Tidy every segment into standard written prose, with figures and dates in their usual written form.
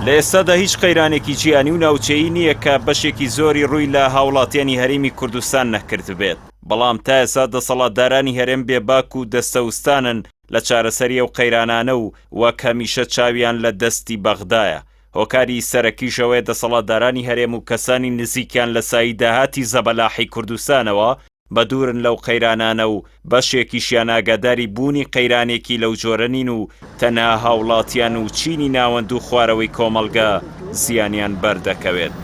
لە ئێستادا هیچ قەیرانێکی جیهانی و ناوچەیی نییە کە بەشێکی زۆری ڕووی لە هاوڵاتیانی هەرێمی کوردستان نەکردبێت، بەڵام تا ئێستا دەسەڵاتدارانی هەرێم بێباک و دەستەوستانن لە چارەسەری ئەو قەیرانانە و وەک هەمیشە چاویان لە دەستی بەغدایە. هۆکاری سەرەکیش ئەوەیە دەسەڵاتدارانی هەرێم و کەسانی نزیکیان لە سایەی داهاتی زەبەلاحی کوردستانەوە بەدوورن لەو قەیرانانە و بەشێکیشیان ئاگاداری بوونی قەیرانێکی لەو جۆرە نین و تەنها هاوڵاتیان و چینی ناوەند و خوارەوەی کۆمەڵگە زیانیان بەردەکەوێت.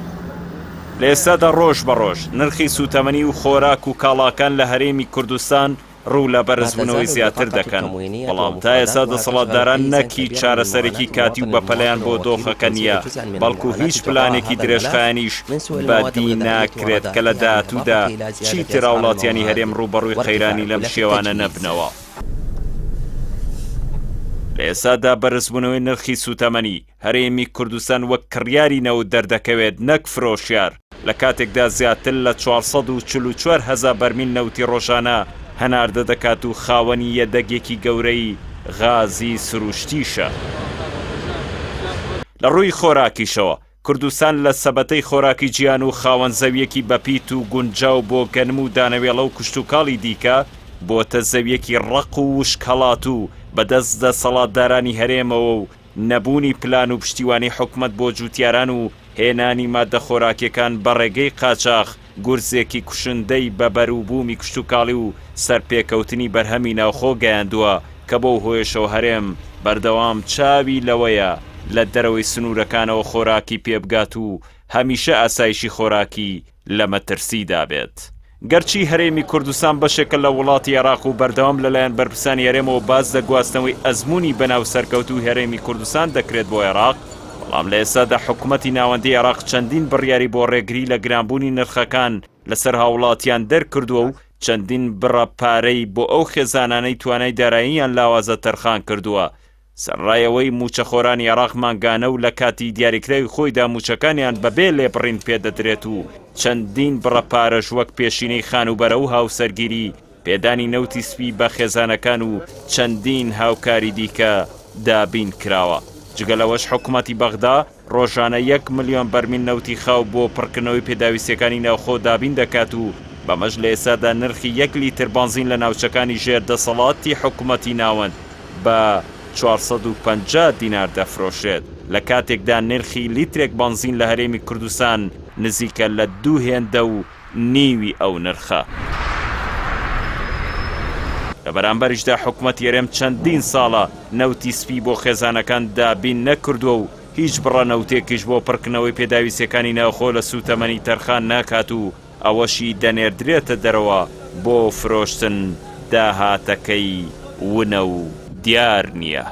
لە ئێستادا ڕۆژ بە ڕۆژ نرخی سووتەمەنی و خۆراک و کاڵاکان لە هەرێمی کوردستان ڕوو لە ما بەرزبوونەوەی تزال زیاتر البطاقة دەکەن، التموينية بەڵام تا ئێستا ومفرداتها تشغل دەسەڵاتداران حيزا نەک هیچ كبيرا من چارەسەرێکی معاناة کاتی و المواطن بەپەلەیان للمواطن بۆ ووكيل دۆخەکە التوزيع نییە، جزءا من بەڵکو المعاناة هیچ جراء پلانێکی هذا الملف درێژخایەنیش من سوء المواد بەدی الغذائية ناکرێت کە لە ورداءتها داهاتوودا بالإضافة إلى زيادة چیتر أسعار هاوڵاتیانی هەرێم المواد ڕووبەڕووی وارتفاع قەیرانی لەم كلف شێوانە التجهيز. نەبنەوە. لە ئێستادا بەرزبوونەوەی نرخی سووتەمەنی، هەرێمی کوردستان وەک کڕیاری نەوت دەردەکەوێت نەک فرۆشیار، لە کاتێکدا زیاتر لە 444 هەزا بەرمیل نەوتی ڕۆژانە هەناردە دەکات و خاوەنی یەدەگێکی گەورەی غازی سروشتیشە. لە ڕووی خۆراکیشەوە، کوردستان لە سەبەتەی خۆراکی جیهان و خاوەن زەوییەکی بەپیت و گونجاو بۆ گەنم و دانەوێڵە و کشتوکاڵی دیکە، بۆتە زەوییەکی ڕەق و وشکهەڵاتوو بەدەست دەسەڵاتدارانی هەرێمەوە و نەبوونی پلان و پشتیوانی حکومەت بۆ جوتیاران و هێنانی ماددە خۆراکیەکان بە ڕێگەی قاچاخ گورزێکی کوشندەی بە بەروبوومی کشتوکاڵی و سەرپێکەوتنی بەرهەمی ناوخۆ گەیاندووە کە بەو هۆیەشەوە هەرێم بەردەوام چاوی لەوەیە لە دەرەوەی سنوورەکانەوە خۆراکی پێبگات و هەمیشە ئاسایشی خۆراکی لە مەترسیدا بێت. گەرچی هەرێمی کوردستان بەشێکە لە وڵاتی عێراق و بەردەوام لەلایەن بەرپرسانی هەرێمەوە باس لە گواستنەوەی ئەزموونی بەناو سەرکەوتووی هەرێمی کوردستان دەکرێت بۆ عێراق، بەڵام لە ئێستادا حکومەتی ناوەندی عێراق چەندین بڕیاری بۆ ڕێگری لە گرانبوونی نرخەکان لەسەر هاوڵاتیان دەرکردووە و چەندین بڕە پارەی بۆ ئەو خێزانانەی توانای داراییان لاوازە تەرخان کردووە سەرەڕای ئەوەی مووچەخۆرانی عێراق مانگانە و لە کاتی دیاریکراوی خۆیدا مووچەکانیان بەبێ لێبڕین پێدەدرێت و چەندین بڕە پارەش وەک پێشینەی خانووبەرە و هاوسەرگیری، پێدانی نەوتی سپی بە خێزانەکان و چەندین هاوکاری دیکە دابین کراوە. جگە لەوەش حکومەتی بەغدا ڕۆژانە یەک ملیۆن بەرمیل نەوتی خاو بۆ پڕکردنەوەی پێداویستییەکانی ناوخۆ دابین دەکات و بەمەش لە ئێستادا نرخی یەک لیتر بەنزین لە ناوچەکانی ژێر دەسەڵاتی حکومەتی ناوەند بە 450 دینار دەفرۆشرێت، لە کاتێکدا نرخی لیترێک بەنزین لە هەرێمی کوردستان نزیکە لە دوو هێندە و نیوی ئەو نرخە. لە بەرامبەریشدا حکومەتی هەرێم چەندین ساڵە نەوتی سپی بۆ خێزانەکان دابین نەکردووە و هیچ بڕە نەوتێکیش بۆ پڕکردنەوەی پێداویستییەکانی ناوخۆ لە سووتەمەنی تەرخان ناکات و ئەوەشی دەنێردرێتە دەرەوە بۆ فرۆشتن داهاتەکەی ونە و دیار نییە.